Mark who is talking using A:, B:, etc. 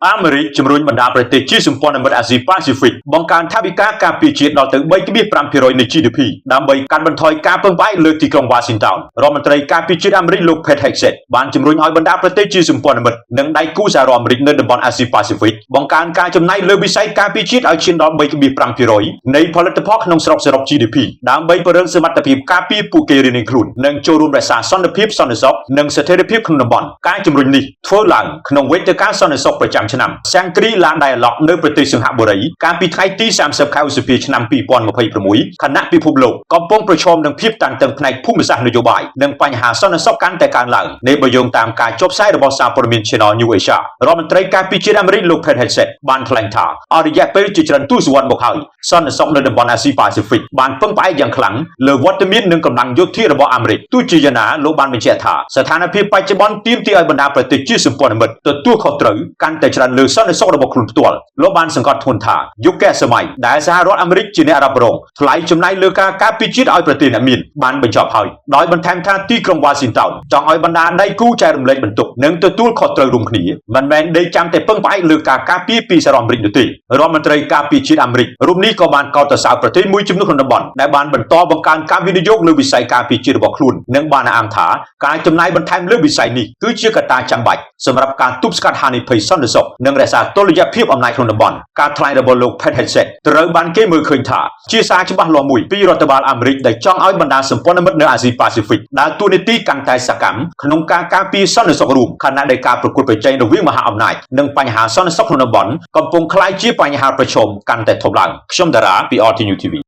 A: អាមេរិកជំរុញបណ្ដាប្រទេសជាសម្ព័ន្ធមិត្តអាស៊ីប៉ាស៊ីហ្វិកបង្កើនថវិកាការពារជាតិដល់ទៅ3.5%នៃ GDP ដើម្បីកាត់បន្ថយការពឹងផ្អែកលើទីក្រុងវ៉ាស៊ីនតោនរដ្ឋមន្ត្រីការពារជាតិអាមេរិកលោក Pete Hegseth បានជំរុញឲ្យបណ្ដាប្រទេសជាសម្ព័ន្ធមិត្តនិងដៃគូសហរដ្ឋអាមេរិកនៅតំបន់អាស៊ីប៉ាស៊ីហ្វិកបង្កើនការចំណាយលើវិស័យការពារជាតិឲ្យឈានដល់3.5%នៃផលិតផលក្នុងស្រុកសរុប GDP ដើម្បីពង្រឹងសមត្ថភាពការពារពួកគេរៀងៗខ្លួននិងចូលរួមរក្សាសន្តិភាពសន្តិសុខនិងស្ថិរភាពក្នុងតំបន់ការជំរុញនេះធ្វើឡើងក្នុងវេទិកាសន្តិសុខប្រចាំឆ្នាំ Shangri-La Dialogue នៅប្រទេសសិង្ហបុរីកាលពីថ្ងៃទី30ខែឧសភាឆ្នាំ2026ខណៈពិភពលោកកំពុងប្រឈមនឹងភាពតានតឹងផ្នែកភូមិសាស្ត្រនយោបាយនិងបញ្ហាសន្តិសុខកាន់តែកើនឡើងនេះបើយោងតាមការចុះផ្សាយរបស់សារព័ត៌មាន Channel New Asia រដ្ឋមន្ត្រីការពារជាតិអាមេរិកលោក Pete Hegseth បានថ្លែងថាអស់រយៈពេលជាច្រើនទសវត្សរ៍មកហើយសន្តិសុខនៅតំបន់អាស៊ីប៉ាស៊ីហ្វិកបានពឹងផ្អែកយ៉ាងខ្លាំងលើវត្តមាននិងកម្លាំងយោធារបស់អាមេរិកទោះជាយ៉ាងណាលោកបានបញ្ជាក់ថាស្ថានភាពបច្ចុប្បន្នទាមទារឲ្យបណ្ដាប្រទេសជាសម្ព័ន្ធមិត្តទទួលខុសត្រូវកាន់តែច្រើនលើសន្តិសុខរបស់ខ្លួនផ្ទាល់លោកបានសង្កត់ធ្ងន់ថាយុគសម័យដែលសហរដ្ឋអាមេរិកជាអ្នករ៉ាប់រងថ្លៃចំណាយលើការការពារជាតិឲ្យប្រទេសអ្នកមានបានបញ្ចប់ហើយដោយបន្ថែមថាទីក្រុងវ៉ាស៊ីនតោនចង់ឲ្យបណ្ដាដៃគូចែករំលែកបន្ទុកនិងទទួលខុសត្រូវរួមគ្នាមិនមែនដេកចាំតែពឹងផ្អែកលើការការពារពីសហរដ្ឋអាមេរិកនោះទេរដ្ឋមន្ត្រីការពារជាតិអាមេរិករូបនេះក៏បានកោតសរសើរប្រទេសមួយចំនួនក្នុងតំបន់ដែលបានបន្តបង្កើនការវិនិយោគលើវិស័យការពារជាតិរបស់ខ្លួននិងបានអះអាងថាការចំណាយបន្ថែមលើវិស័យនេះគឺជាកត្តាចាំបាច់សម្រាប់ការទប់ស្កាត់ហានិភ័យសន្តិសុខនិងរក្សាតុល្យភាពអំណាចក្នុងតំបន់ការថ្លែងរបស់លោក Pete Hegseth ត្រូវបានគេមើលឃើញថាជាសារច្បាស់លាស់មួយពីរដ្ឋបាលអាមេរិកដែលចង់ឲ្យបណ្ដាសម្ព័ន្ធមិត្តនៅអាស៊ីប៉ាស៊ីហ្វិកដើរតួនាទីកាន់តែសកម្មក្នុងការការពារសន្តិសុខរួមខណៈដែលការប្រកួតប្រជែងរវាងមហាអំណាចនិងបញ្ហាសន្តិសុខក្នុងតំបន់កំពុងក្លាយជាបញ្ហាប្រឈមកាន់តែធំឡើងខ្ញុំតារាពី RTU TV។